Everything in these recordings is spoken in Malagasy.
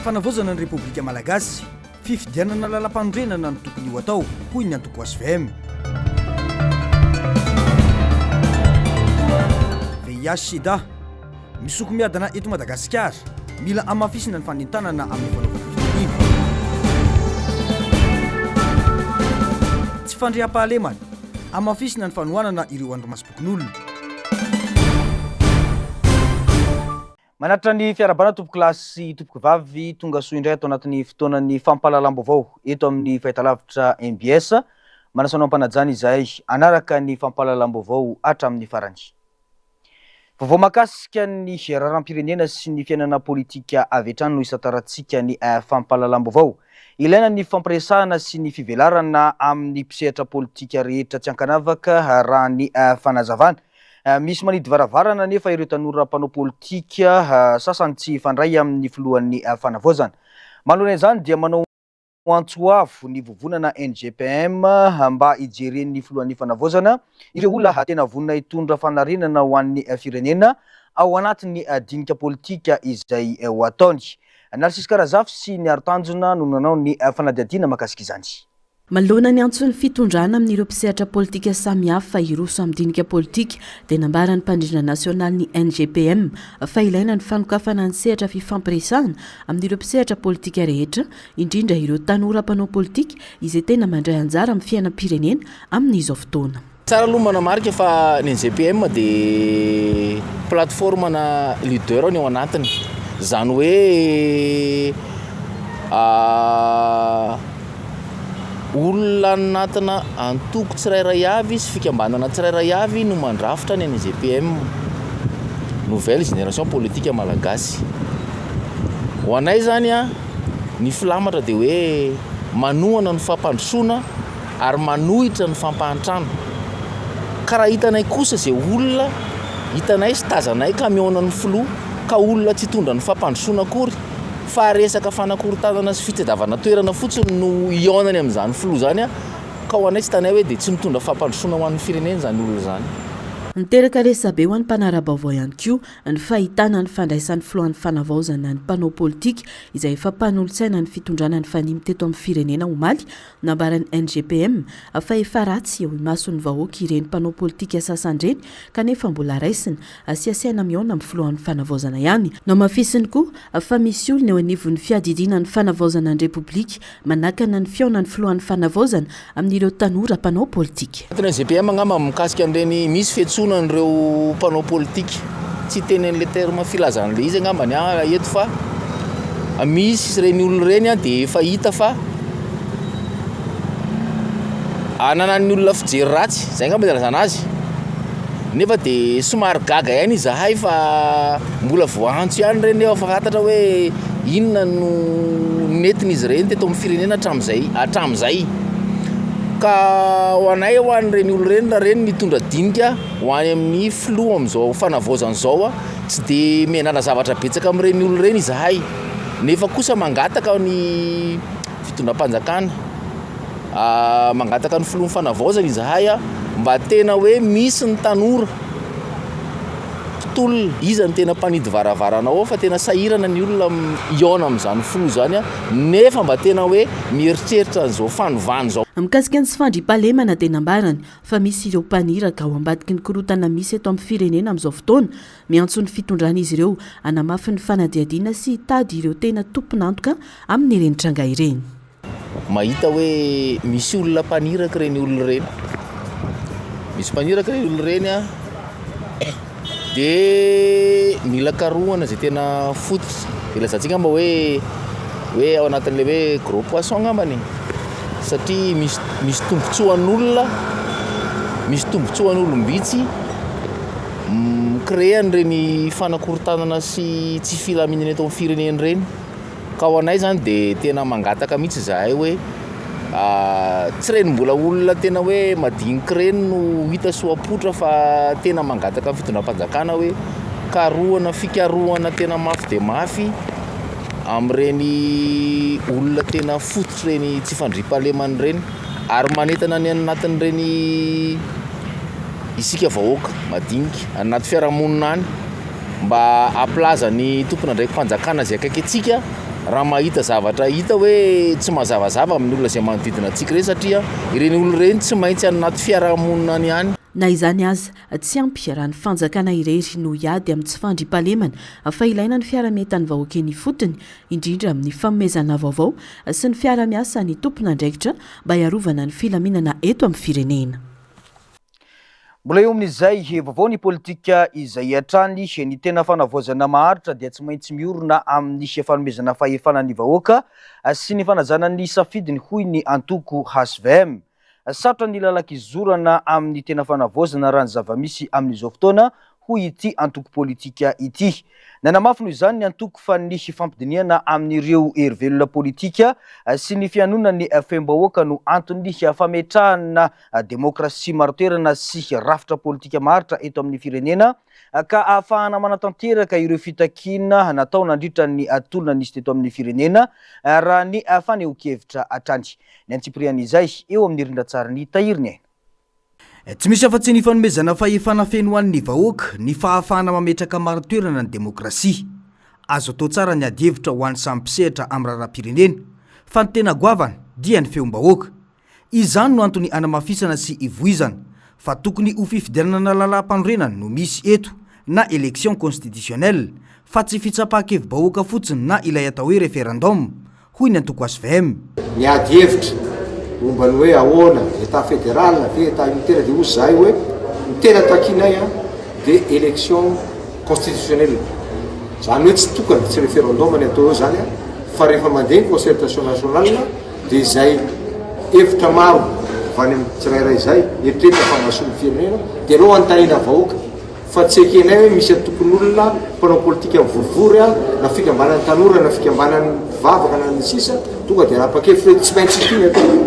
Fanavaozana ny Repoblika Malagasy, fifidianana lalampanorenana no tokony ho atao, hoy ny antoko hvm. VIH Sida, misoko miadana eto Madagasikara, mila hamafisina ny fanentanana amin'ny fanaovana fitiliana. Tsy fandriampahalemana, hamafisina ny fanohanana ireo andrimasom-pokonolona. Manatitra ny fiarahabana tompokolahy sy tompokovavy tonga soa indray ato anatin'ny fotoanan'ny fampahalalam-baovao eto amin'ny fahitalavitra mbs. Manasa anao am-panajana izahay hanaraka ny fampahalalam-baovao hatramin'ny farany. Vaovao mahakasika ny raharaham-pirenena sy ny fiainana politika avy hatrany no isantarantsika ny fampahalalam-baovao. Ilaina ny fifampiresahana sy ny fivelarana amin'ny mpisehatra politika rehetra tsy ankanavaka raha ny fanazavana. Misy manidy varavarana anefa ireo tanora mpanao politika sasany tsy hifandray amin'ny filohan'ny fanavaozana. Manoloana izany dia manao antso avo ny vovonana NGPM mba hijeren'ny filohan'ny fanavaozana ireo olona tena vonona hitondra fanarenana ho an'ny firenena ao anatin'ny dinika politika izay ho ataony. Narcisque Razafy sy Niaro Tanjona no nanao ny fanadihadiana mahakasika izany. Manoloana ny antson'ny fitondrana amin'ireo mpisehatra politika samihafa hiroso amin'ny dinika politika dia nambaran'ny mpandrindra nasionalin'ny NGPM fa ilaina ny fanokafana ny sehatra fifampiresahana amin'ireo mpisehatra politika rehetra, indrindra ireo tanora mpanao politika izay tena mandray anjara amin'ny fiainam-pirenena amin'izao fotoana. Tsara aloha ny manamarika fa ny NGPM dia plateforme na leader ny ao anatiny. Izany hoe olona anatina antoko tsirairay avy sy fikambanana tsirairay avy no mandrafitra ny NGPM, Nouvelle Génération Politique Malagasy. Ho anay izany ny filamatra dia hoe manohana ny fampandrosoana ary manohitra ny fampahantrana. Ka raha hitanay kosa izay olona hitanay sy tazanay ka mihaona ny filoha ka olona tsy hitondra ny fampandrosoana akory fa resaka fanakorontanana sy fitadiavana toerana fotsiny no hihaonany amin'izany filoha izany ka ho anay tsy hitanay hoe dia tsy mitondra fampandrosoana ho an'ny firenena izany olona izany. Niteraka resabe ho an'ny mpanara-baovao ihany koa ny fahitana ny fandraisan'ny filohan'ny fanavaozana ny mpanao politika izay efa mpanolotsaina ny fitondrana nifanimby teto amin'ny firenena omaly Nambaran'ny NGPM fa efa ratsy eo imason'ny vahoaka ireny mpanao politika sasany ireny kanefa mbola raisina sy asaina mihaona amin'ny filohan'ny fanavaozana ihany. Nohamafisiny koa fa misy olona eo anivon'ny fiadidiana ny fanavaozana ny Repoblika manakana ny fihaonan'ny filohan'ny fanavaozana amin'ireo tanora mpanao politika. Anatin'ny NGPM angamba mikasika an'ireny misy fiantsoana an'ireo mpanao politika, tsy hiteny an'ilay terme filazana an'ilay izy angamba ny ahy eto fa misy ireny olona ireny dia efa hita fa ananan'ny olona fijery ratsy, izay angamba no ilazana azy, nefa dia somary gaga ihany izahay fa mbola voaantso ihany ireny nefa fantatra hoe inona no nentin'izy ireny teto amin'ny firenena hatramin'izay hatramin'izay. Ka ho anay ho an'ireny olona ireny raha ireny nitondra dinika ho any amin'ny filoha amin'izao fanavaozana izao, tsy dia miandrandra zavatra betsaka amin'ireny olona ireny izahay, nefa kosa mangataka ny fitondram-panjakana, mangataka ny filohan'ny fanavaozana izahay mba tena hoe misy ny tanora mpitolona, iza no tena mpanidy varavarana ao fa tena sahirana ny olona hihaona amin'izany filoha izany nefa mba tena hoe mieritreritra an'izao fanovana izao. Mikasika ny tsy fandriampahalemana dia nambarany fa misy ireo mpaniraka ao ambadiky ny korontana misy eto amin'ny firenena amin'izao fotoana Miantso ny fitondrana izy ireo hanamafy ny fanadihadiana sy hitady ireo tena tompon'antoka amin'ireny tranga ireny. Mahita hoe misy olona mpaniraka ireny olona ireny. Misy mpaniraka ireny olona ireny an, dia mila karohana izay tena fototra. Ilazantsika angamba hoe hoe ao anatin'ilay hoe gros poisson angambany e. Satria misy misy tombontsoan'olona, misy tombontsoan'olom-bitsy Mi-créer an'ireny fanakorontanana sy tsy filaminana eto amin'ny firenena ireny. Ka ho anay izany dia tena mangataka mihitsy izahay hoe tsy ireny mbola olona tena hoe madinika ireny no hita sy ho apoitra fa tena mangataka ny fitondram-panjakana hoe karohana, fikarohana tena mafy dia mafy amin'ireny olona tena fototr'ireny tsy fandriampahalemana ireny ary manentana ny any anatin'ireny isika vahoaka madinika any anaty fiarahamonina any mba hampilaza ny tompon'andraiki-panjakana izay akaiky antsika. raha mahita zavatra hita hoe tsy mazavazava amin'ny olona izay manodidina antsika ireny satria ireny olona ireny tsy maintsy any anaty fiarahamonina any ihany. Na izany aza, tsy ampy raha ny fanjakana irery no hiady amin'ny tsy fandriampahalemana fa ilaina ny fiara-mientan'ny vahoaka eny ifotony, indrindra amin'ny fanomezana vaovao sy ny fiara-miasan'ny tompon'andraikitra mba hiarovana ny filaminana eto amin'ny firenena. Mbola eo amin'izay vaovao ny politika izay hatrany, ny tena fanavaozana maharitra dia tsy maintsy miorina amin'ny fanomezana fahefana ny vahoaka sy ny fanajana ny safidiny hoy ny antoko hvm. Sarotra ny lalan-kizorana amin'ny tena fanavaozana raha ny zava-misy amin'izao fotoana hoy ity antoko politika ity. Nanamafy noho izany ny antoko fa ny fifampidinihana amin'ireo hery velona politika sy ny fihainoana ny feom-bahoaka no anton'ny fametrahana demokrasia marin-toerana sy rafitra politika maharitra eto amin'ny firenena ka ahafahana manatanteraka ireo fitakiana natao nandritra ny tolona nisy teto amin'ny firenena raha ny fanehoan-kevitra hatrany. Ny antsipirian'izay eo amin'ny rindran-tsarin'i Tahiry Ny Aina. Tsy misy afa-tsy ny fanomezana fahefana feno ho an'ny vahoaka ny fahafahana mametraka marin-toerana ny demokrasia. Azo atao tsara ny ady hevitra ho an'ny samy mpisehatra amin'ny raharaham-pirenena, fa ny tena goavana dia ny feom-bahoaka. Izany no antony anamafisana sy ivoizana fa tokony ho fifidianana lalàmpanorenana no misy eto na élection constitutionnelle fa tsy fitsapan-kevi-bahoaka fotsiny na ilay atao hoe référendum hoy ny antoko hvm. Ny ady hevitra momba ny hoe ahoana, Etat fédéral ve, Etat unitaire dia hoy izahay hoe ny tena takianay dia élection constitutionnelle, izany hoe tsy tokana, tsy référendum ny atao eo izany fa rehefa mandeha ny concertation nationale dia izay hevitra maro avy any amin'ny tsirairay izay eritreritra fa mahasoa ny firenena dia aleo anontaniana vahoaka. Fa tsy ekenay hoe misy antokon'olona mpanao politika mivorivory na fikambanan'ny tanora na fikambanan'ny mpivavaka na ny sisa tonga dia hanapa-kevitra hoe tsy maintsy ity ny atao.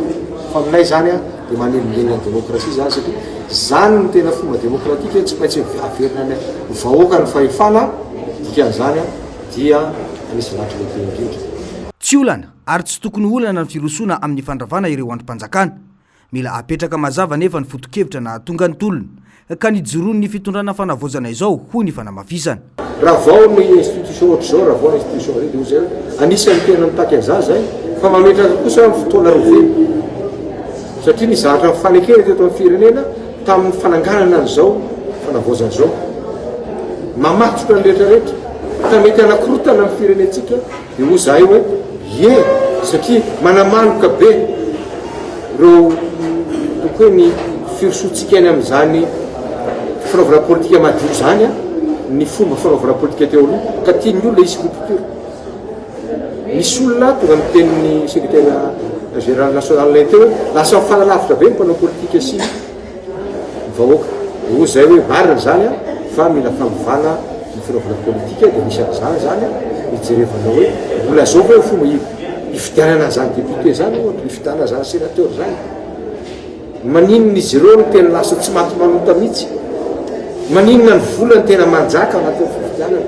Fa aminay izany dia manelingelina ny demokrasia izany satria izany no tena fomba demokratika tsy maintsy averina any vahoaka ny fahefana, dikan'izany dia anisan'ny zavatra lehibe indrindra. Tsy olana ary tsy tokony ho olana ny firosoana amin'ny fandravana ireo andrim-panjakana. Mila apetraka mazava anefa ny foto-kevitra nahatonga ny tolona, ka nijoroan'ny fitondrana fanavaozana izao, hoy ny fanamafisana. Ravao ny institution ohatr'izao, ravao ny institution ohatr'izao, dia hoy zay hoe anisan'ny tena mitaky an'izany zay, fa mametraka kosa ny fotoana rovena, satria ny zavatra nifanekena teto amin'ny firenena tamin'ny fananganana an'izao fanavaozana izao, mamatotra ny rehetrarehetra, ka mety hanakorotana ny firenentsika. Dia hoy izahay hoe, Ie, satria manamaloka be ireo toko hoe ny firosoantsika any amin'izany fanaovana politika madio izany, ny fomba fanaovana politika teo aloha, ka tian'ny olona hisy rupture. Nisy olona tonga niteny ny secrétaire général national teo hoe lasa mifanalavitra be ny mpanao politika sy ny vahoaka. Dia hoy izahay hoe marina izany fa mila fanovana ny fanaovana politika dia misy an'izany izany hijerevana hoe mbola izao ve ny fomba hifidianana an'izany député izany ohatra, hifidianana an'izany sénateur izany. Maninona izy ireo no tena lasa tsy maty manota mihitsy? Maninona ny vola no tena manjaka anatin'ny fifidianana?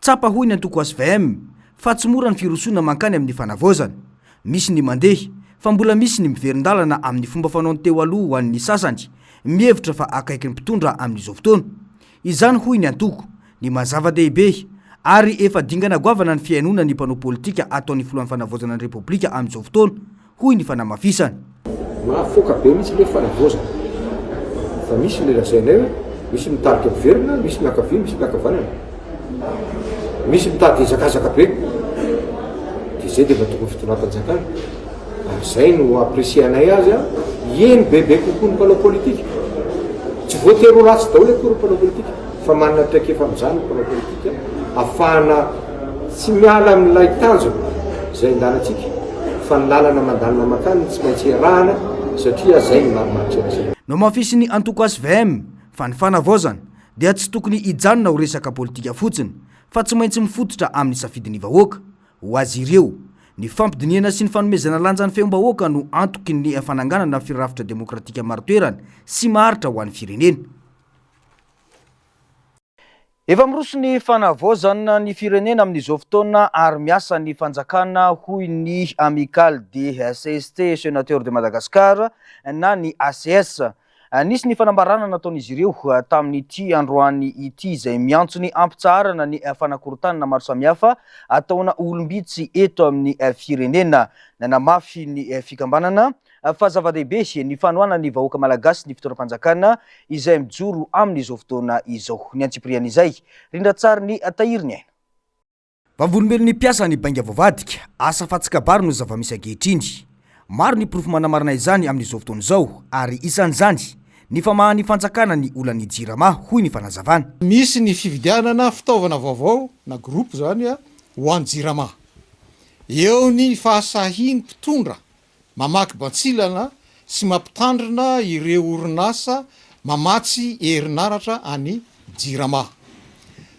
Tsapa hoy ny antoko hvm fa tsy mora ny firosoana mankany amin'ny fanavaozana. Misy ny mandeha, fa mbola misy ny miverin-dalana amin'ny fomba fanaony teo aloha ho an'ny sasany, mihevitra fa akaiky ny mpitondra amin'izao fotoana. Izany hoy ny antoko, ny maha zava-dehibe, ary efa dingana goavana ny fihainoana ny mpanao politika ataon'ny filohan'ny fanavaozana ny Repoblika amin'izao fotoana, hoy ny fanamafisana. Mahafoaka be mihitsy ilay fanavaozana fa misy ilay lazainay hoe misy mitarika miverina, misy miankavia, misy miankavanana, misy mitady hihazakazaka be, dia izay dia efa tokony fitondram-panjakana ary izay no apprécier-nay azy an, hihaino bebe kokoa ny mpanao politika, tsy voatery ho ratsy daholo akory ny mpanao politika fa manana traikefa amin'izany ny mpanao politika ahafahana Tsy miala amin'ilay tanjona izay andalantsika fa ny lalana mandalina mankany no tsy maintsy iarahana satria izay no marimaritra iraisana. Nohamafisin'ny antoko hvm fa ny fanavaozana dia tsy tokony hijanona ho resaka politika fotsiny fa tsy maintsy mifototra amin'ny safidin'ny vahoaka. Ho azy ireo, ny fampidinihana sy ny fanomezana lanja ny feom-bahoaka no antoky ny fananganana firafitra demokratika marin-toerana sy maharitra ho an'ny firenena. Efa miroso ny fanavaozana ny firenena amin'izao fotoana ary miasa ny fanjakana hoy ny Amicale des CST et Sénateurs de Madagascar na ny ACS. Nisy ny fanambarana nataon'izy ireo tamin'ity androany ity izay miantso ny hampitsaharana ny fanakorontanana maro samihafa ataona olom-bitsy eto amin'ny firenena. Nanamafy ny fikambanana fa zava-dehibe ny fanohanan'ny vahoaka malagasy ny fitondram-panjakana izay mijoro amin'izao fotoana izao. Ny antsipirian'izay, rindran-tsarin'i Tahiry Ny Aina. Vavolombelon'ny mpiasa ny bainga voavadika, asa fa tsy kabary no zava-misy ankehitriny. Maro ny porofo manamarina izany amin'izao fotoana izao ary isan'izany ny famahan'ny fanjakana ny olan'ny Jirama, hoy ny fanazavana. Misy ny fividianana fitaovana vaovao na groupe izany ho an'ny Jirama. Eo ny fahasahian'ny mpitondra mamaky bantsilana sy mampitandrina ireo orinasa mamatsy herinaratra any Jirama.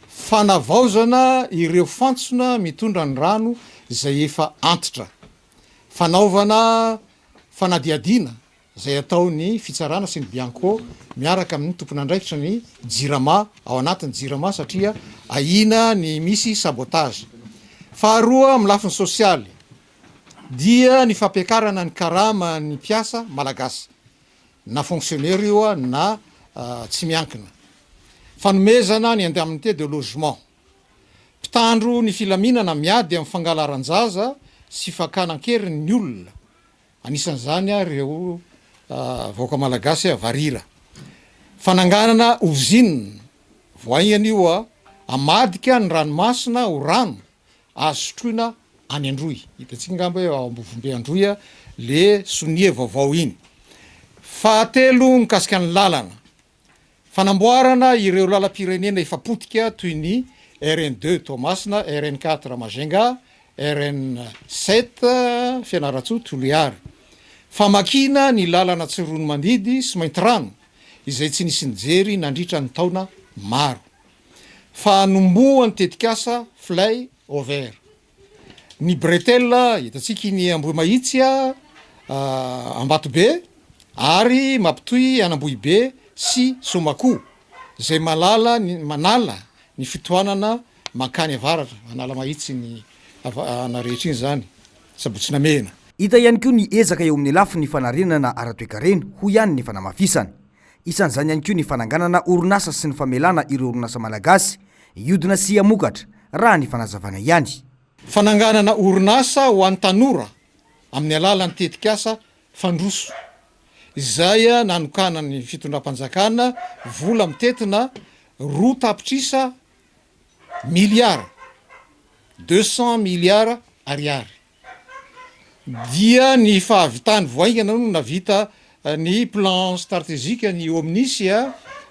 Fanavaozana ireo fantsona mitondra ny rano izay efa antitra. Fanaovana fanadihadiana izay ataon'ny fitsarana sy ny Bianco miaraka amin'ny tompon'andraikitra ny Jirama ao anatin'ny Jirama satria ahiana ny misy sabotage. Faharoa amin'ny lafiny sosialy, dia ny fampiakarana ny karaman'ny mpiasa malagasy, na fonctionnaire io na tsy miankina. Fanomezana ny indemnité de logement. Mpitandro ny filaminana miady amin'ny fangalaran-jaza sy fakana an-keriny ny olona, anisan'izany ireo vahoaka malagasy varira. Fananganana ozinina, vao haingana io, hamadika ny ranomasina ho rano Azo sotroina any Androy. Hitantsika angamba hoe ao Ambovombe Androy le sonia vaovao iny. Fahatelo mikasika ny lalana. Fanamboarana ireo lalam-pirenena efa potika toy ny RN deux Toamasina, RN quatre Majunga, RN sept Fianarantsoa Toliara. Famakiana ny lalana Tsiroanomandidy sy Maintirano izay tsy nisy nijery nandritra ny taona maro. Fanombohan'ny tetikasa Fly Over. Ny Bretelle, hitantsika iny Ambohimahitsy, Ambatobe ary mampitohy an'Ambohibe sy Soamakoa, izay malala ny manala ny fitohanana mankany avaratra, Analamahitsy ny ana rehetra iny izany, Sabotsy Namehana. Hita ihany koa ny ezaka eo amin'ny lafiny fanarenana ara-toekarena, hoy ihany ny fanamafisana. Isan'izany ihany koa ny fananganana orinasa sy ny famelana ireo orinasa malagasy hiodina sy hamokatra, raha ny fanazavana ihany. Fananganana orinasa ho an'ny tanora amin'ny alalan'ny tetikasa Fandroso, izay nanokanan'ny fitondram-panjakana vola mitentina 2 tapitrisa miliara, 200 milliards ariary. Dia ny fahavitany vao haingana no navita ny plan stratégique ny OMNIS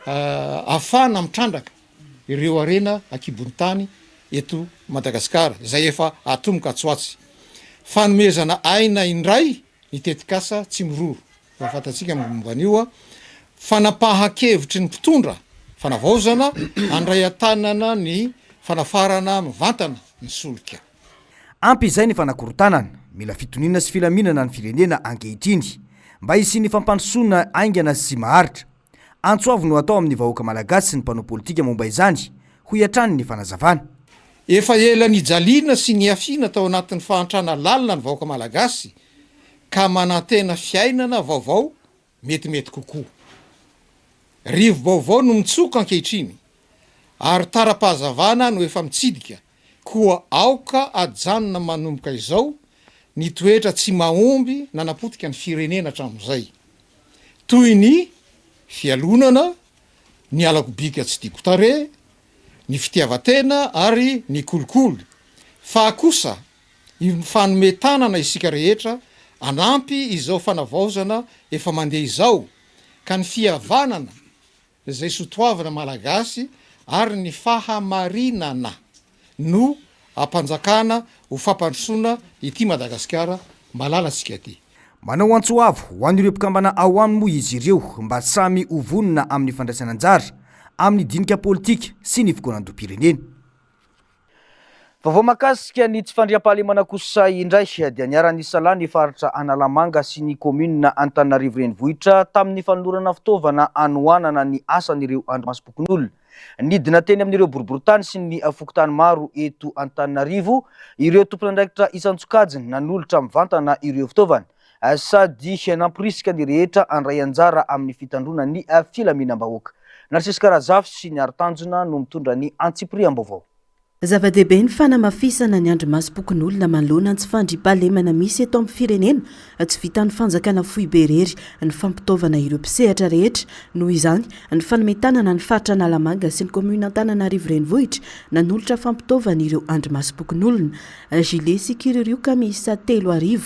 ahafahana mitrandraka ireo harena ankibon'ny tany eto Madagasikara izay efa atomboka atsy ho atsy. Fanomezana aina indray ny tetikasa Tsimiroro, efa fantatsika momba an'io, fanapahan-kevitry ny mpitondra fanavaozana handray an-tanana ny fanafarana mivantana ny solika. Ampy izay ny fanakorontanana. Mila fitoniana sy filaminana ny firenena ankehitriny mba hisian'ny fampandrosoana haingana sy maharitra. Antso avo no atao amin'ny vahoaka malagasy sy ny mpanao politika momba izany, hoy hatrany ny fanazavana. Efa ela nijaliana sy niafiana tao anatin'ny fahantrana lalina ny vahoaka malagasy ka manantena fiainana vaovao metimety kokoa. Rivo-baovao no mitsoka ankehitriny ary tara-pahazavana no efa mitsidika Koa aoka ajanona manomboka izao ny toetra tsy mahomby nanapotika ny firenena hatramin'izay, toy ny fialonana, ny halako bika tsy tiako tarehy, ny fitiavan-tena ary ny kolikoly, fa kosa hifanome tanana isika rehetra hanampy izao fanavaozana efa mandeha izao ka ny fihavanana izay sotoavina malagasy ary ny fahamarinana no ampanjakana ho fampandrosoana ity Madagasikara malalantsika ity. Manao antso avo ho an'ireo mpikambana ao aminy moa izy ireo mba samy ho vonona amin'ny fandraisana anjara amin'ny dinika politika sy ny fikaonandoham-pirenena. Vaovao mahakasika ny tsy fandriampahalemana kosa indray dia niara-nisalahy ny faritra Analamanga sy ny kaominina Antananarivo Renivohitra tamin'ny fanolorana fitaovana hanohanana ny asan'ireo andrimasom-pokonolona. Nidina teny amin'ireo boriborintany sy ny fokontany maro eto Antananarivo ireo tompon'andraikitra isan-tsokajiny nanolotra mivantana ireo fitaovana. sady namporisika ny rehetra handray anjara amin'ny fitandroana ny filaminam-bahoaka. Narcisque Razafy sy Ny Haritanjona no mitondra ny antsipiriam-baovao. Zava-dehibe ny fanamafisana ny andrimasom-pokonolona manoloana ny tsy fandriampahalemana misy eto amin'ny firenena. Tsy vitan'ny fanjakana foibe irery ny fampitaovana ireo mpisehatra rehetra. Noho izany, ny fanome-tanana ny faritra Analamanga sy ny kaominina Antananarivo Renivohitra nanolotra fampitaovana ireo andrimasom-pokonolona. Gilet sy kiririoka miisa 3000,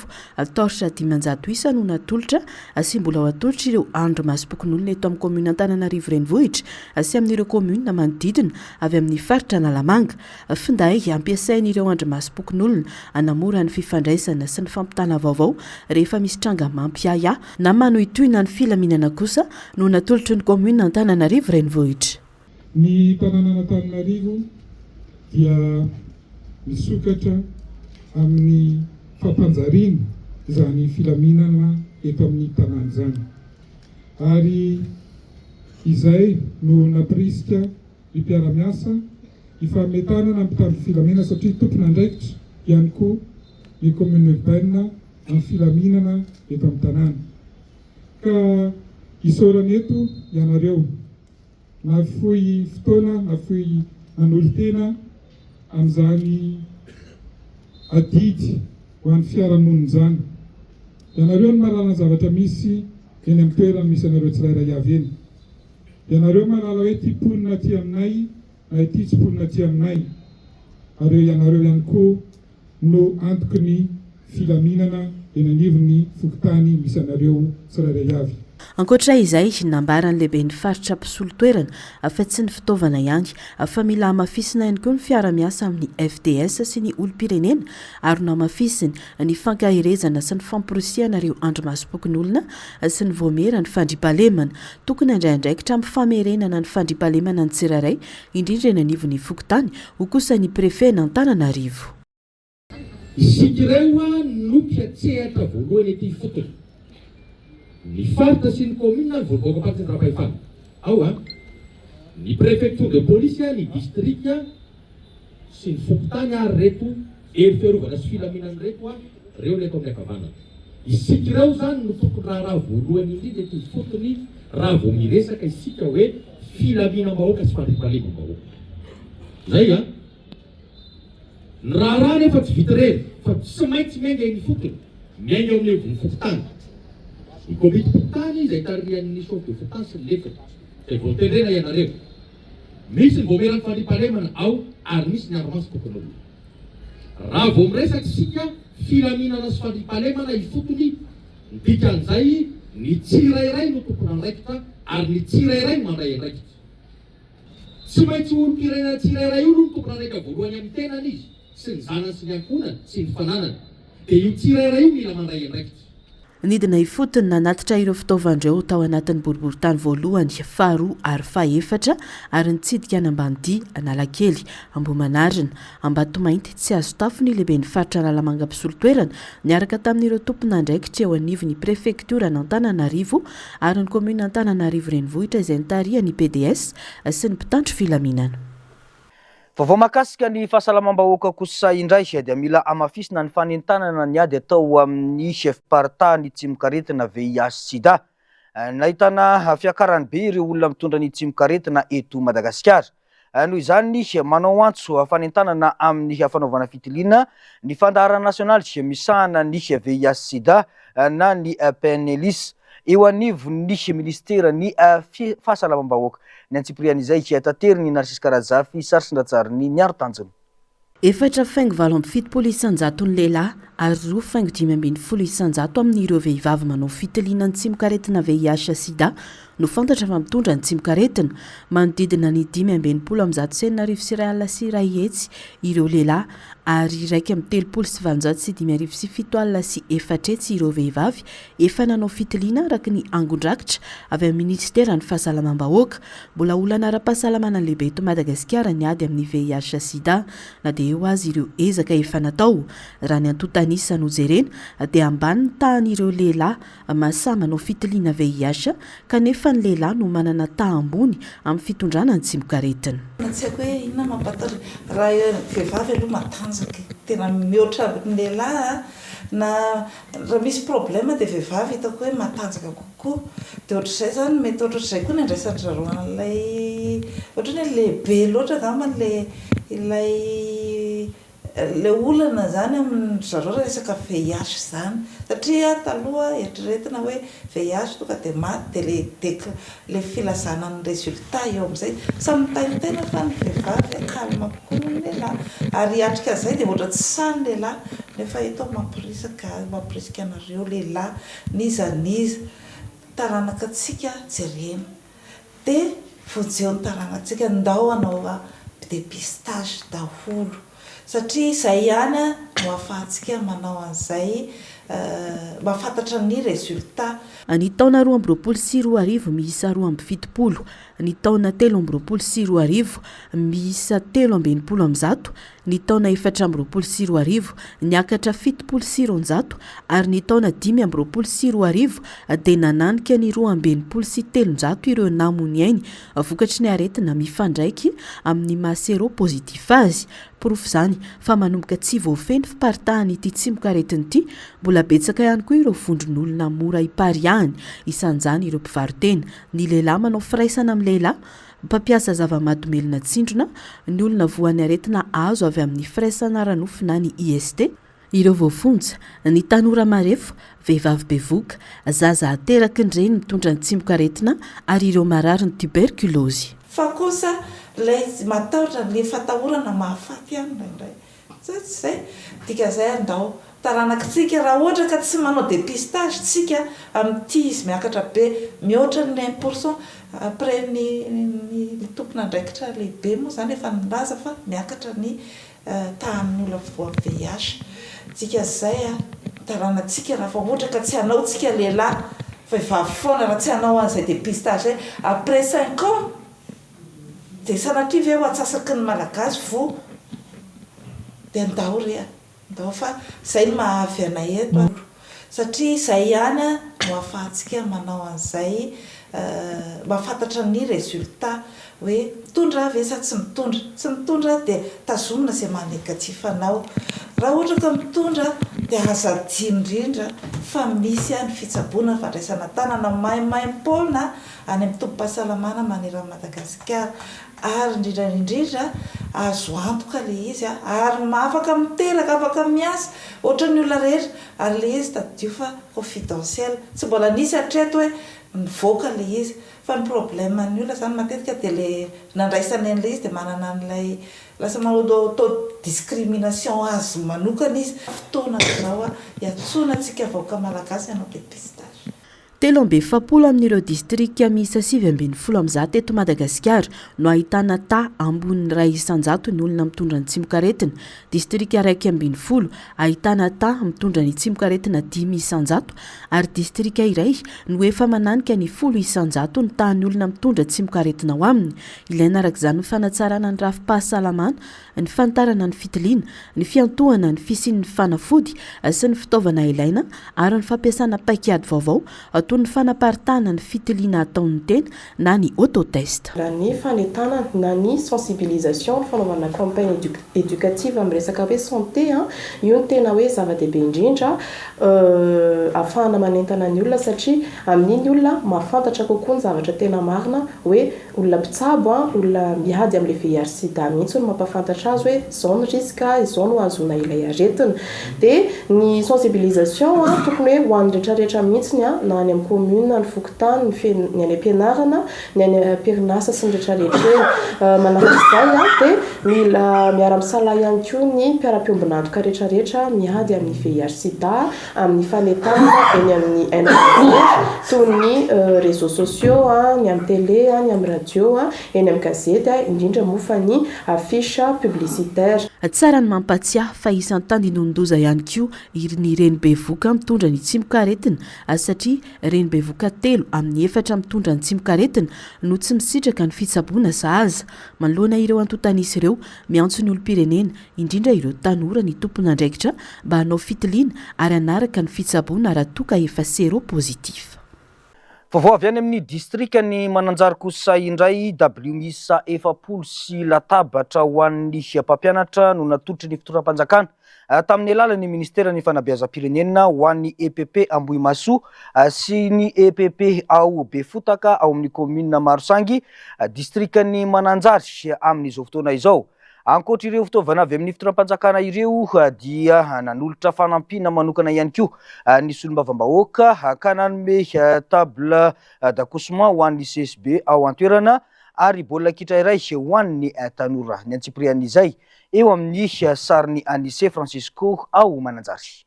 torche 500 isa no natolotra sy mbola ho atolotra ireo andrimasom-pokonolona eto amin'ny kaominina Antananarivo Renivohitra sy amin'ireo kaominina manodidina avy amin'ny faritra Analamanga. Finday ampiasain'ireo andrimasom-pokonolona hanamora ny fifandraisana sy ny fampitana vaovao rehefa misy tranga mampiahiahy na manohitohina ny filaminana kosa no natolotry ny kaominina Antananarivo Renivohitra. Ny tanànan'Antananarivo dia misokatra amin'ny fampanjariana izany filaminana eto amin'ny tanàna izany ary izay no nampirisika ny mpiara-miasa hifanome tanana mpitandro filamina satria tompon'andraikitra ihany koa ny commune urbaine amin'ny filaminana eto amin'ny tanàna. Ka isaorana eto ianareo nafoy fotoana, nafoy nanolo-tena amin'izany adidy ho an'ny fiarahamonina izany. Ianareo no mahalala ny zavatra misy eny amin'ny toerana misy anareo tsirairay avy eny. Ianareo mahalala hoe ity mponina aty aminay na ity tsy mponina aty aminay, ary ianareo ihany koa no antoky ny filaminana eny anivon'ny fokontany misy anareo tsirairay avy. Ankoatra izay, nambaran'ny lehiben'ny faritra mpisolo toerana fa tsy ny fitaovana ihany fa mila hamafisina ihany koa ny fiara-miasa amin'ny FDS sy ny olom-pirenena ary nohamafisiny ny fankaherezana sy ny famporisihana ireo andrimasom-pokonolona sy ny vaomiera ny fandriampahalemana. Tokony handray andraikitra amin'ny famerenana ny fandriampahalemana ny tsirairay, indrindra eny anivon'ny fokontany, hoy kosa ny prefet-n'Antananarivo. Isika ireo no mpiantsehatra voalohany ety ifotony. Ny faritra sy ny commune ny voaloham-pampitsinjaram-pahefana. Ao an! Ny préfecture de police, ny district sy ny fokontany ary ireto hery fiarovana sy filaminana ireto an, ireo ny eto amin'ny ankavanana. Isika ireo izany no tokony raharaha voalohany indrindra ety ifotony raha vao miresaka isika hoe filaminam-bahoaka sy fandriampahalemam-bahoaka. Izay an! Ny raharaha anefa tsy vita irery fa tsy maintsy miainga eny ifotony, miainga eo amin'ny hevon'ny fokontany. Ny komitim-pokontany izay tarihan'ny chef de fokontany sy ny lefiny, izay voatendrena ianareo. Misy ny vaomieran'ny fandriampahalemana ao ary misy ny andrimasom-pokonolona. Raha vao miresaka isika filaminana sy fandriampahalemana ifotony, ny dikan'izay ny tsirairay no tompon'andraikitra ary ny tsirairay no mandray andraikitra. Tsy maintsy ho olom-pirenena tsirairay io aloha no tompon'andraikitra voalohany amin'ny tenany izy sy ny zanany sy ny ankohonany sy ny fananany. Dia io tsirairay io mila mandray andraikitra. Nidina ifotony nanatitra ireo fitaovana ireo tao anatin'ny boriborintany voalohany, faharoa ary fahefatra ary nitsidika an'Ambanidia, Analakely, Ambohimanarina, Ambatomainty, Tsiazotafo ny lehiben'ny faritra Analamanga mpisolo toerana niaraka tamin'ireo tompon'andraikitra eo anivon'ny prefektioran'Antananarivo ary ny kaominina Antananarivo Renivohitra izay nitarihan'ny pds sy ny mpitandro filaminana. Vaovao mahakasika ny fahasalamam-bahoaka kosa indray dia mila hamafisina ny fanentanana ny ady atao amin'ny fiparitahan'ny tsimokaretina VIH sida. Nahitana fiakarany be ireo olona mitondra ny tsimokaretina eto Madagasikara. Noho izany, manao antso fanentanana amin'ny fanaovana fitiliana ny fandaharana nasionaly misahana ny VIH sida na ny PNLIS eo anivon'ny minisiteran'ny fahasalamam-bahoaka. Ny antsipirian'izay, taterin'i Narcisse Karazafy, sary sy an-tsarin'i Niaro Tanjona. 4 faingo 78 isan-jaton'ny lehilahy ary 2 faingo 15 isan-jato amin'ireo vehivavy manao fitiliana ny tsimokaretina VIH sida no fantatra fa mitondra ny tsimokaretina. Manodidina ny 165 6100 ireo lehilahy ary 831 507 ireo vehivavy efa nanao fitiliana araka ny angon-drakitra avy amin'ny ministeran'ny fahasalamam-bahoaka. Mbola olana ara-pahasalamana lehibe eto Madagasikara ny ady amin'ny VIH sida na dia eo aza ireo ezaka efa natao. Raha ny antontanisa no jerena dia ambany ny tahan'ireo lehilahy mahasahy manao fitiliana VIH kanefa ny lehilahy no manana taha ambony amin'ny fitondrana ny tsimokaretina. Tsy haiko hoe inona mampatahotra raha vehivavy aloha matanjaka e. tena mihoatra ny lehilahy a, na raha misy problème dia vehivavy hitako hoe matanjaka kokoa, dia ohatr'izay izany mety ohatrohatr'izay koa ny andraisan-dry zareo an'ilay ohatran'ny hoe lehibe loatra angamba ilay ilay Ilay olana izany amin-dry zareo raha resaka VIH izany. Satria taloha eritreretina hoe VIH tonga dia maty dia ilay dec ilay filazana ny résultat eo amin'izay. Samy mitaintaina fa ny vehivavy calme kokoa noho ny lehilahy. Ary hiatrika an'izay dia ohatra tsy sahy ny lehilahy. Nefa eto aho mampirisika mampirisika anareo lehilahy n'iza n'iza taranaka antsika jerena. Dia vonjeo ny taranantsika, ndao hanao dépistage daholo satria izay ihany no ahafahantsika manao an'izay mahafantatra ny résultat. Ny taona 2022 miisa 72, ny taona 2023 miisa 163, Ny taona 2024, niakatra 270 ary ny taona 2025 dia nananika ny 362 ireo namoy ny ainy vokatry ny aretina mifandraika amin'ny maha séropositif azy. Porofo izany fa manomboka tsy voafehy ny fiparitahan'ity tsimokaretina ity. Mbola betsaka ihany koa ireo vondron'olona mora ipariahany, isan'izany ireo mpivaro-tena, ny lehilahy manao firaisana amin'ny lehilahy, Mpampiasa zava-mahadomelina tsindrona, ny olona voan'ny aretina azo avy amin'ny firaisana ara-nofo na ny IST, ireo voafonja, ny tanora marefo, vehivavy bevohoka, zaza ateraky ny reny mitondra ny tsimokaretina ary ireo marary ny tuberculose. Fa kosa ilay matahotra, ny fatahorana mahafaty ihany indraindray. Zay tsy zay. Dikan'izay andao taranakitsika raha ohatra ka tsy manao dépistage tsika amin'ity izy miakatra be mihoatra ny un pour cent après ny ny tompon'andraikitra lehibe moa zany efa nilaza fa miakatra ny tahan'ny olona voa VIH. Dikan'izay a taranatsika raha fa ohatra ka tsy hanao tsika lehilahy vehivavy foana raha tsy hanao an'izay dépistage zay après cinq ans Dia sanatria ve ho atsasaky ny Malagasy voa? Dia ndao re a! Ndao fa izay no maha avy anay eto a! Satria izay ihany no ahafahantsika manao an'izay, mahafantatra ny résultat hoe mitondra aho ve sa tsy mitondra. Tsy mitondra dia tazomina izay maha négatif anao. Raha ohatra ka mitondra dia aza adino indrindra fa misy ny fitsaboana, ny fandraisana tanana maimaimpoana any amin'ny tobim-pahasalamana manerana an'i Madagasikara ary indrindra indrindra azo antoka ilay izy ary afaka miteraka, afaka miasa ohatran'ny olona rehetra ary ilay izy tadidio fa confidentiel, tsy mbola nisy hatreto hoe nivoaka ilay izy fa ny problème ny olona izany matetika dia ilay nandraisany an'ilay izy dia manana an'ilay lasa manao auto discrimination azy manokana izy, fotoana izao hiantsoana antsika vahoaka malagasy hanao dépistage. 43 amin'ireo distrika miisa 119 eto Madagasikara no ahitana taha ambonin'ny 1% ny olona mitondra ny tsimokaretina. Distrika 11 ahitana taha mitondra ny tsimokaretina 5% ary distrika iray no efa mananika ny 10% ny tahan'ny olona mitondra tsimokaretina ao aminy. Ilaina araka izany ny fanatsarana ny rafi-pahasalamana ny fanitarana ny fitiliana, ny fiantohana ny fisian'ny fanafody sy ny fitaovana ilaina ary ny fampiasana paikady vaovao toy ny fanaparitahana ny fitiliana ataon'ny tena na ny autotest. Na ny fanentanana na ny sensibilisation, ny fanaovana campagne éducative amin'ny resaka hoe santé an, io no tena hoe zava-dehibe indrindra ahafahana manentana ny olona satria amin'iny ny olona mahafantatra kokoa ny zavatra tena marina hoe Olona mpitsabo an, olona miady amin'ilay VIH sida mihitsy no mampahafantatra azy hoe izao ny risque, izao no ahazoana ilay aretina. Dia ny sensibilisation an, tokony hoe ho an'ny rehetrarehetra mihitsiny an, na any amin'ny commune, ny fokontany, ny fe, ny any am-pianarana, ny any am-perinasa sy ny rehetrarehetra eny. Manaraka izay an, dia mila miara-misalahy ihany koa ny mpiara-piombon'antoka rehetrarehetra miady amin'ny VIH sida, amin'ny fanentanana eny amin'ny haino aman-jery toy ny réseaux sociaux, ny amin'ny télé, ny amin'ny radio, eny amin'ny gazety, indrindra moa fa ny affiche publicitaire. Tsara ny mampatsiahy fa isan'ny tandindonin-doza ihany koa ny reny bevoka mitondra ny tsimokaretina satria reny bevoka telo amin'ny efatra mitondra ny tsimokaretina no tsy misitraka ny fitsaboana sahaza. Manoloana ireo antontan'isa ireo, miantso ny olom-pirenena indrindra ireo tanora ny tompon'andraikitra mba hanao fitiliana ary hanaraka ny fitsaboana raha toa ka efa séropositif. Vaovao avy any amin'ny distrikan'i Mananjary kosa indray, dabilio miisa 40 sy latabatra ho an'ny mpampianatra no natolotry ny fitondram-panjakana tamin'ny alalan'ny ministeran'ny fanabeazam-pirenena ho an'ny EPP Ambohimahasoa sy ny EPP ao Befotaka ao amin'ny kaominina Marosangy, distrikan'i Mananjary amin'izao fotoana izao. Ankoatra ireo fitaovana avy amin'ny fitondram-panjakana ireo dia nanolotra fanampiana manokana ihany koa ny solombavambahoaka ka nanome table d'accouchement ho an'ny CSB ao an-toerana ary baolina kitra iray ho an'ny tanora. Ny antsipirian'izay eo amin'ny sarin'i Anise Francisco ao Mananjary.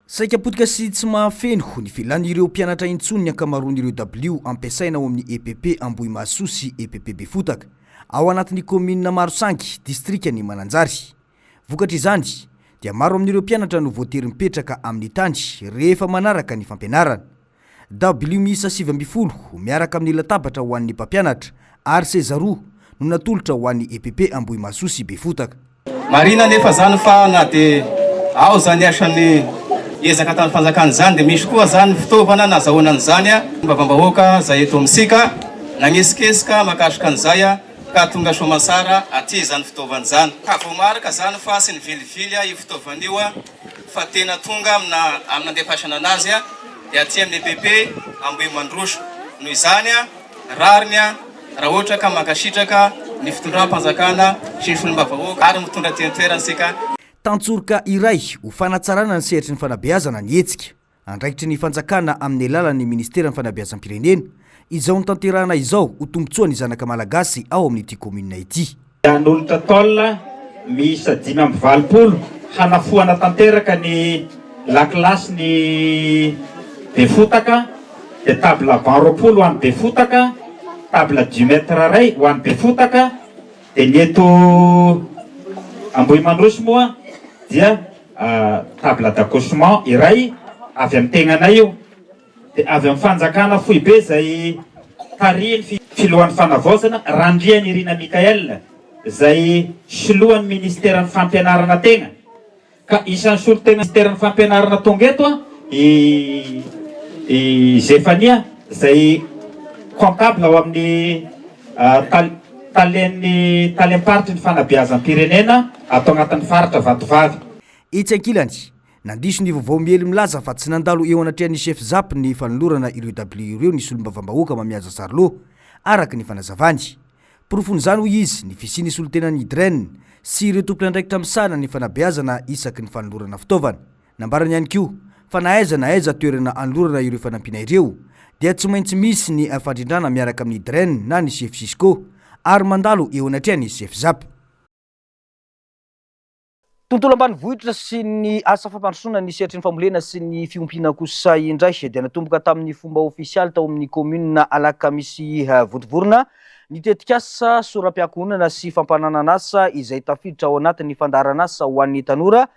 Saika potika sy tsy mahafeno ny filan'ireo mpianatra intsony ny ankamaroan'ireo dabilio ampiasaina ao amin'ny EPP Ambohimahasoa sy EPP Befotaka, ao anatin'ny kaominina Marosangy, distrikan'i Mananjary. Vokatr'izany, dia maro amin'ireo mpianatra no voatery mipetraka amin'ny tany rehefa manaraka ny fampianarana. Dabilio miisa 19 miaraka amin'ny latabatra ho an'ny mpampianatra ary seza roa no natolotra ho an'ny EPP Ambohimahasoa sy Befotaka. Marina anefa izany fa na dia ao izany asan'ny ezaka ataon'ny fanjakana izany dia misy koa izany fitaovana nazahoana an'izany vavambahoaka izay eto amintsika nagnesikesika makasika an'izay ka tonga soamansara aty izany fitaovana izany. Ka voamarika izany fa tsy nivilivily io fitaovana io fa tena tonga amina amin'ny nandefasana anazy dia aty amin'ny EPP Ambohimandroso. Noho izany, rariny raha ohatra ka mankasitraka ny fitondram-panjakana sy ny solombavahoaka ary mitondra aty an-toerana isika. Tantsoroka iray ho fanatsarana ny sehatry ny fanabeazana ny hetsika. Andraikitry ny fanjakana amin'ny alalan'ny ministeran'ny fanabeazam-pirenena izao notanterahana izao ho tombontsoan'ny zanaka malagasy ao amin'ity kaominina ity. Hanolotra tôle miisa 85 hanafoana tanteraka ny lakilasin'i Befotaka, dia table banc 20 ho an'i Befotaka, table du mètre iray ho an'i Befotaka, dia ny eto Ambohimandroso moa dia Table d'accouchement iray avy amin'ny tegnanay io, dia avy amin'ny fanjakana foibe izay tarihin'ny filohan'ny fanavaozana Randrianirina Michaël izay filohan'ny ministeran'ny fampianarana tegna, ka isan'ny solontenan'ny ministeran'ny fampianarana tonga eto i i Zephania izay comptable ao amin'ny talen'ny talem-paritry ny fanabeazam-pirenena ato anatin'ny faritra Vatovavy. Etsy ankilany, nandiso ny vaovao miely milaza fa tsy nandalo eo anatrehan'ny Chef Zap ny fanolorana ireo dabilio ireo ny solombavambahoaka Mamihaja Charlot, araka ny fanazavany. Porofon'izany hoy izy ny fisian'ny solontenan'ny Dren sy ireo tompon'andraikitra misahana ny fanabeazana isaky ny fanolorana fitaovana. Nambarany ihany koa fa na aiza na aiza toerana anolorana ireo fanampiana ireo dia tsy maintsy misy ny fandrindrana miaraka amin'ny Dren na ny Chef Cisco ary mandalo eo anatrehan'ny Chef Zap. Tontolo ambanivohitra sy ny asa fampandrosoana ny sehatry ny fambolena sy ny fiompiana kosa indray dia natomboka tamin'ny fomba ofisialy tao amin'ny kaominina Alakamisy Vontovorona ny tetikasa soram-piankohonana sy fampananan'asa izay tafiditra ao anatin'ny fandaharan'asa ho an'ny tanora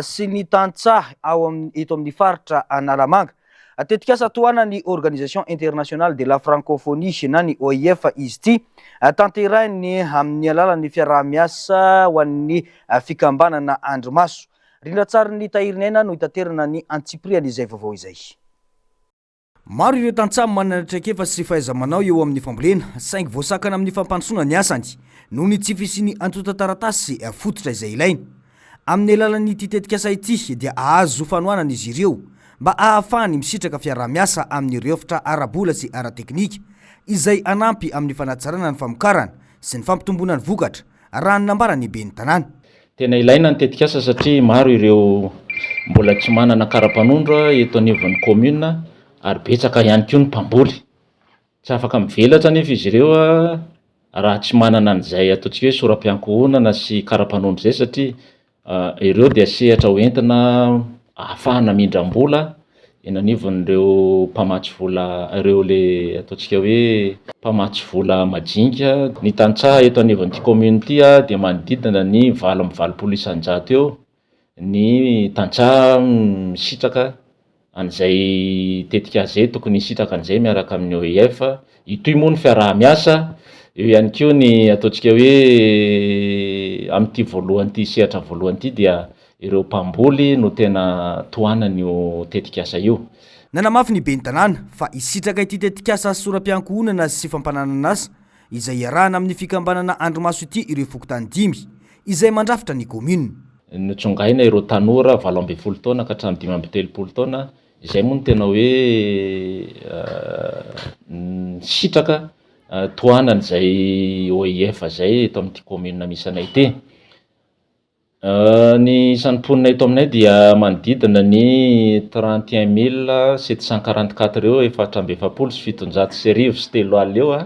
sy ny tantsaha ao eto amin'ny faritra Analamanga. Tetikasa tohanan'ny Organisation Internationale de la Francophonie na ny OIF izy ity, tanterahiny amin'ny alalan'ny fiaraha-miasa ho an'ny fikambanana Andrimaso. Rindran-tsarin'ny Tahiriniaina no hitaterana ny antsipirian'izay vaovao izay. Maro ireo tantsaha manana traikefa sy fahaiza-manao eo amin'ny fambolena, saingy voasakana amin'ny fampandrosoana ny asany noho ny tsy fisian'ny antontan-taratasy fototra izay ilaina. Amin'ny alalan'ity tetikasa ity dia hahazo fanohanana izy ireo mba hahafahany misitraka fiaraha-miasa amin'ireo rafitra ara-bola sy ara-teknika izay hanampy amin'ny fanatsarana ny famokarana sy ny fampitomboana ny vokatra, raha ny nambaran'ny ben'ny tanàna. Tena ilaina ny tetikasa satria maro ireo mbola tsy manana kara-panondro eto anivon'ny commune ary betsaka ihany koa ny mpamboly. Tsy afaka mivelatra anefa izy ireo raha tsy manana an'izay ataontsika hoe sora-piankohonana sy kara-panondro izay satria Ireo dia sehatra ho entina ahafahana mindram-bola eny anivon'ireo mpamatsy vola ireo le ataontsika hoe mpamatsy vola majinika. Ny tantsaha eto anivon'ity commune ity dia manodidina ny 88 isan-jato eo ny tantsaha misitraka an'izay tetikasa izay, tokony hisitraka an'izay miaraka amin'ny OIF. Hitohy moa ny fiaraha-miasa, eo ihany koa ny ataontsika hoe amin'ity voalohany ity sehatra voalohany ity dia ireo mpamboly no tena tohanan'io tetikasa io. Nanamafy ny ben'ny tanàna fa hisitraka ity tetikasa sora-piankohonana sy fampananan'asa izay iarahana amin'ny fikambanana Andrimaso ity ireo fokontany dimy izay mandrafitra ny kaominina. Notsongaina ireo tanora 18 taona ka hatramin'ny 35 taona, izay moa no tena hoe nisitraka tohanan'izay OIF izay eto amin'ity kaominina misy anay ity. Ny isan'ny mponina eto aminay dia manodidina ny 31744 eo, 1744 eo,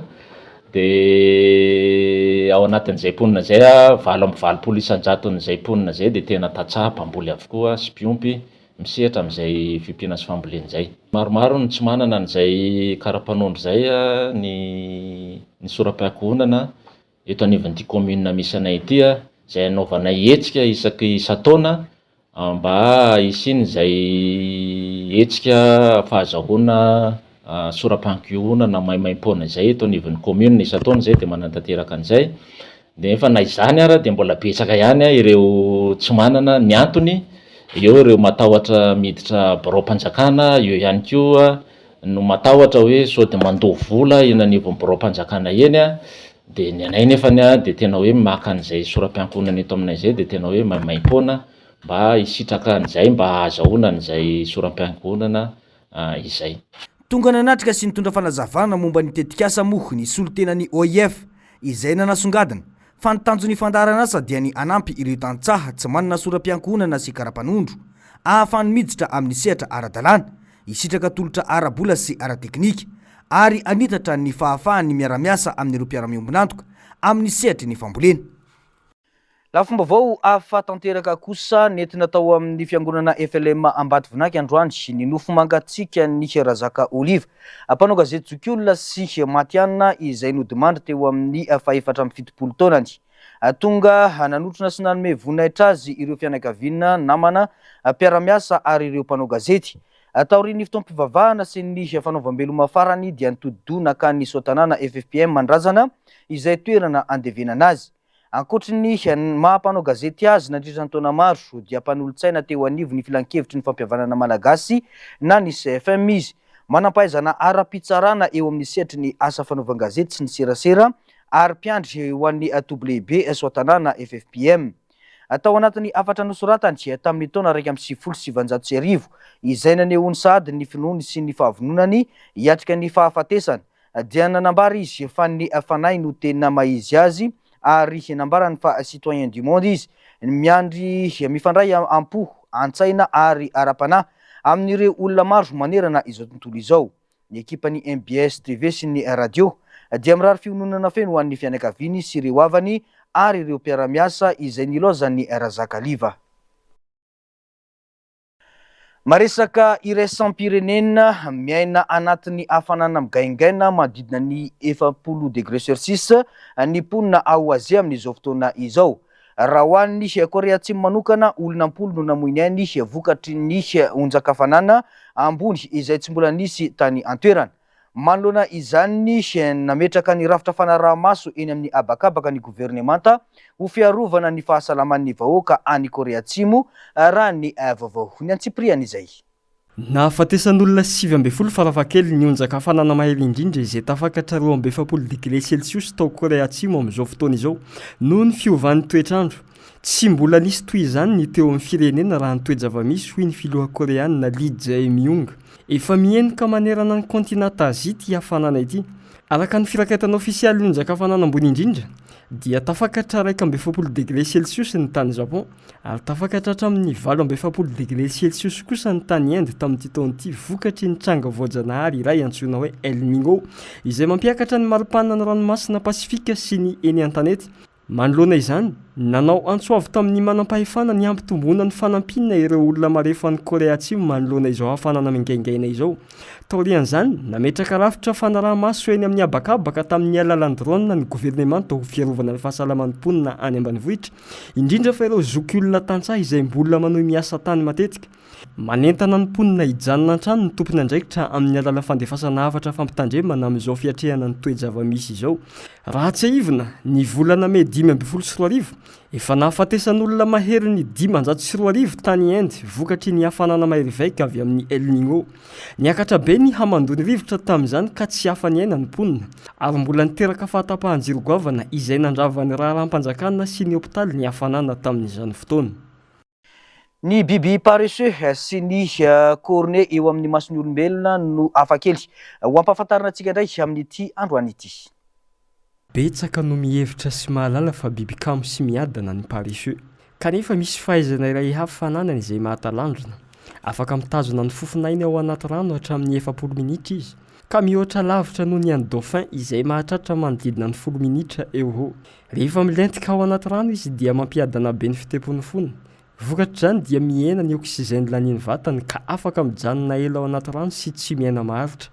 dia ao anatin'izay mponina izay, 88 isan-jaton'izay mponina izay dia tena tantsaha mpamboly avokoa sy mpiompy misehatra amin'izay fiompiana sy fambolena izay. Maromaro ny tsy manana an'izay kara-panondro izay, ny ny sora-piankohonana. eto anivon'ity commune misy anay ity izay anaovanay hetsika isaky isan-taona mba hisian'izay hetsika fahazahoana sora-pankionana maimaimpoana izay eto anivon'ny commune isan-taona izay dia manatanteraka an'izay, nefa na izany ara dia mbola betsaka ihany ireo tsy manana, ny antony eo ireo matahotra miditra biraom-panjakana, eo ihany koa no matahotra hoe sao dia mandoa vola eny anivon'ny biraom-panjakana eny an, dia ny anay nefany an dia tena hoe maka an'izay sora-piankohonana eto aminay izay dia tena hoe maimaim-poana mba hisitraka an'izay mba hahazahoana an'izay sora-piankohonana izay. Tonga nanatrika sy nitondra fanazavana momba ny tetikasa moa ny solontenan'ny OIF izay nanasongadina fa ny tanjon'ny fandaharanasa dia ny hanampy ireo tantsaha tsy manana sora-piankohonana sy kara-panondro ahafahany miditra amin'ny sehatra ara-dalàna hisitraka tolotra ara-bola sy ara-teknika ary hanitatra ny fahafahany miara-miasa amin'ireo mpiara-miombon'antoka amin'ny sehatry ny fambolena. Lafim-baovao hafa tanteraka kosa nentina tao amin'ny fiangonana FLM Ambatovinaky androany ny nofo mangatsiakan'i Razaka Oliva, mpanao gazety zokiolona sy matihanina izay nodimandry teo amin'ny fahefatra amby 70 taonany. Tonga nanotrona sy nanome voninahitra azy ireo fianakaviana, namana, mpiara-miasa ary ireo mpanao gazety. Taorian'ny fotoam-pivavahana sy ny fanaovam-beloma farany dia nitodi-doha nankany Soatanàna ffpm Andrazana izay toerana andevenana azy. Ankoatry ny maha mpanao gazety azy nandritra ny taona maro dia mpanolotsaina teo anivon'ny Filankevitry ny Fampihavanana Malagasy na ny CFM izy. Manampahaizana ara-pitsarana eo amin'ny sehatry ny asa fanaovan-gazety sy ny serasera ary mpiandry ho an'ny toby lehibe Soatanàna ffpm. Tao anatin'ny hafatra nosoratany tamin'ny taona 1991 izay nanehoany sahady ny finoany sy ny fahavononany hiatrika ny fahafatesana dia nanambara izy fa ny fanahy no tena maha-izy azy ary nambarany fa citoyen du monde izy, miandry mifandray am-po, an-tsaina ary ara-panahy amin'ireo olona maro manerana izao tontolo izao. Ny ekipan'ny mbs TV sy ny Radio dia mirary fiononana feno ho an'ny fianakaviany sy ireo havany ary ireo mpiara-miasa izay nilaozan'i Razakaliva. Maresaka iraisam-pirenena, miaina anatin'ny hafanana migaingaina manodidina ny 40 degré Celsius ny mponina ao Azia amin'izao fotoana izao. Raha ho an'i Korea Atsimo manokana, olona am-polo no namoy ny ainy vokatry ny onjan-kafanana ambony izay tsy mbola nisy tany an-toerana. Manoloana izany, nametraka ny rafitra fanaraha-maso eny amin'ny habakabaka ny governemanta ho fiarovana ny fahasalaman'ny vahoaka any Korea Atsimo, raha ny vaovao. Ny antsipiriany izay. Nahafatesan'olona 19 farafahakeliny ny onjan-kafanana mahery indrindra izay tafakatra 42 degre selsiosy tao Korea Atsimo amin'izao fotoana izao noho ny fiovan'ny toetr'andro. Tsy mbola nisy toy izany ny teo amin'ny firenena raha ny toe-javamisy, hoy ny filoha koreanina Lee Jae-myung. Efa mihenoka manerana ny kaontinanta Azia ity hafanana ity. Araka ny firaketana ofisialin'ny onjan-kafanana ambony indrindra dia tafakatra 41 degre selsiosy ny tany Japon. Ary tafakatra hatramin'ny 48 degre celsius kosa ny tany Inde tamin'ity taona ity vokatry ny tranga voajanahary iray antsoina hoe El Niño, izay mampiakatra ny maripanan'ny ranomasina Pasifika sy ny eny an-tanety. Manoloana izany, nanao antso avo tamin'ny manampahefana ny hampitomboana ny fanampiana ireo olona marefo any Korea Atsimo manoloana izao hafanana mingaingaina izao. Taorian'izany, nametraka rafitra fanaraha-maso eny amin'ny habakabaka tamin'ny alalan'ny drone ny governemanta ho fiarovana ny fahasalaman'ny mponina any ambanivohitra. Indrindra fa ireo zokiolona tantsaha izay mbola manohy miasa tany matetika. Manentana ny mponina hijanona an-trano ny tompon'andraikitra amin'ny alalan'ny fandefasana hafatra fampitandremana amin'izao fiatrehana ny toe-java-misy izao. Raha tsiahivina, ny volana mey 2015, efa nahafatesan'olona maherin'ny 2500 tany Inde vokatry ny hafanana mahery vaika avy amin'ny El Niño. Niakatra be ny hamandoan'ny rivotra tamin'izany ka tsy afa-niaina ny mponina, ary mbola niteraka fahatapahan-jiro goavana izay nandrava ny raharaham-panjakana sy ny hopitaly ny hafanana tamin'izany fotoana. Ny biby paresseux sy ny cornée eo amin'ny mason'ny olombelona no hafakely ho ampahafantarina antsika indray amin'ity androany ity. Betsaka no mihevitra sy mahalala fa biby kamo sy miadana ny paresseux. Kanefa misy fahaizana iray hafa ananany izay mahatalanjona. Afaka mitazona ny fofon'ainy ao anaty rano hatramin'ny 40 minitra izy, ka mihoatra lavitra noho ny an'ny dauphin izay mahatratra manodidina ny folo minitra eo ho eo. Rehefa milentika ao anaty rano izy dia mampiadana be ny fitepon'ny fony. Vokatr'izany dia mihena ny oxygène lanian'ny vatany ka afaka mijanona ela ao anaty rano sy tsy miaina maharitra.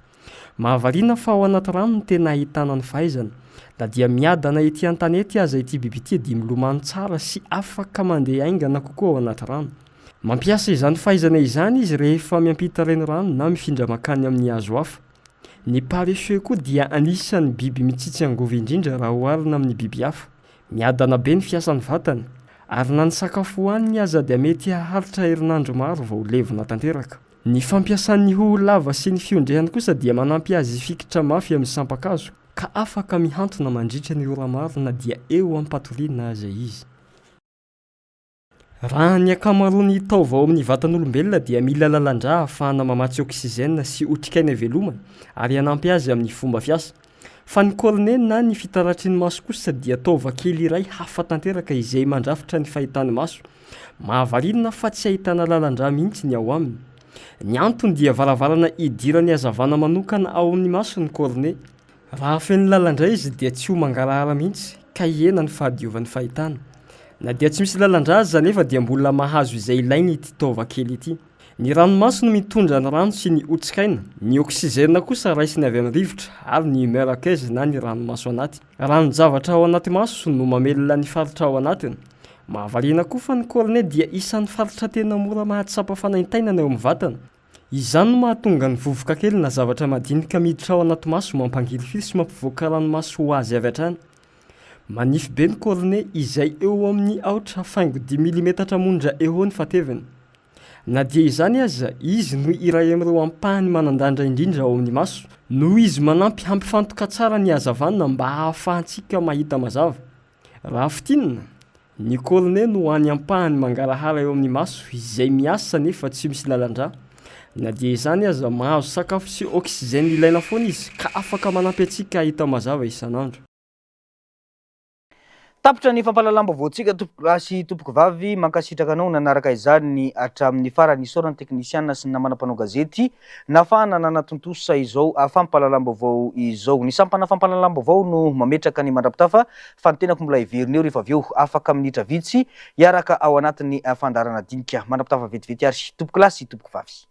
Mahavariana fa ao anaty rano no tena ahitana ny fahaizana. Na dia miadana ety an-tanety aza ity biby ity dia milomano tsara sy afaka mandeha haingana kokoa ao anaty rano. Mampiasa izany fahaizana izany izy rehefa miampita renirano na mifindra mankany amin'ny hazo hafa. Ny paresseux koa dia anisan'ny biby mitsitsy angovo indrindra raha oharina amin'ny biby hafa. Miadana be ny fiasan'ny vatany, ary na ny sakafo hohaniny aza dia mety haharitra herinandro maro vao levona tanteraka. Ny fampiasany ny hoho lava sy ny fiondrehany kosa dia manampy azy hifikitra mafy amin'ny sampan-kazo, ka afaka mihantona mandritra ny ora maro na dia eo am-patoriana aza izy. Raha ny ankamaroan'ny taova ao amin'ny vatan'olombelona dia mila lalan-drà ahafahana mamatsy oksizena sy otrikaina ivelomana ary hanampy azy amin'ny fomba fiasa. Fa ny cornée na ny fitaratry ny maso kosa dia taova kely iray hafa tanteraka izay mandrafitra ny fahitan'ny maso. Mahavariana fa tsy ahitana lalan-drà mihitsy ny ao aminy. Ny antony dia varavarana idiran'ny hazavana manokana ao amin'ny maso ny cornée. Raha feno lalan-dra izy dia tsy ho mangarahara mihitsy ka hihena ny fahadiovan'ny fahitana. Na dia tsy misy lalan-dra aza anefa dia mbola mahazo izay ilainy ity taova kely ity. Ny ranomaso no mitondra ny rano sy ny otrikaina, ny oksizena kosa raisiny avy amin'ny rivotra ary ny humeur aqueuse na ny ranomaso anaty. Ranon-javatra ao anaty maso no mamelona ny faritra ao anatiny. Mahavariana koa fa ny cornée dia isan'ny faritra tena mora mahatsapa fanaintainana eo amin'ny vatana. Izany no mahatonga ny vovoka kely na zavatra madinika miditra ao anaty maso mampangirifiry sy mampivoaka ranomaso ho azy avy hatrany. Manify be ny cornée izay eo amin'ny aotra faingo dimy milimetatra monja eo ny fateviny. Na dia izany aza, izy no iray amin'ireo ampahany manan-danja indrindra ao amin'ny maso, noho izy manampy hampifantoka tsara ny hazavana mba hahafahantsika mahita mazava. Raha fintinina, ny cornée no hany ampahany mangarahara eo amin'ny maso izay miasa nefa tsy misy lalan-drà. Na dia izany aza, mahazo sakafo sy oxygène ilaina foana izy ka afaka manampy antsika hahita mazava isan'andro. Tapitra ny fampahalalam-baovaontsika tompokolahy sy tompokovavy, mankasitraka anao nanaraka izany hatramin'ny farany, isaorana ny teknisiana sy ny namana mpanao gazety Nahafahana nanatontosa izao fampahalalam-baovao izao. Ny sampana fampahalalam-baovao no mametraka ny mandra-pitafa fa ny tenako mbola hiverina eo rehefa avy eo afaka minitra vitsy hiaraka ao anatin'ny fandaharana dinika. Mandra-pitafa vetivety ary tompokolahy sy tompokovavy.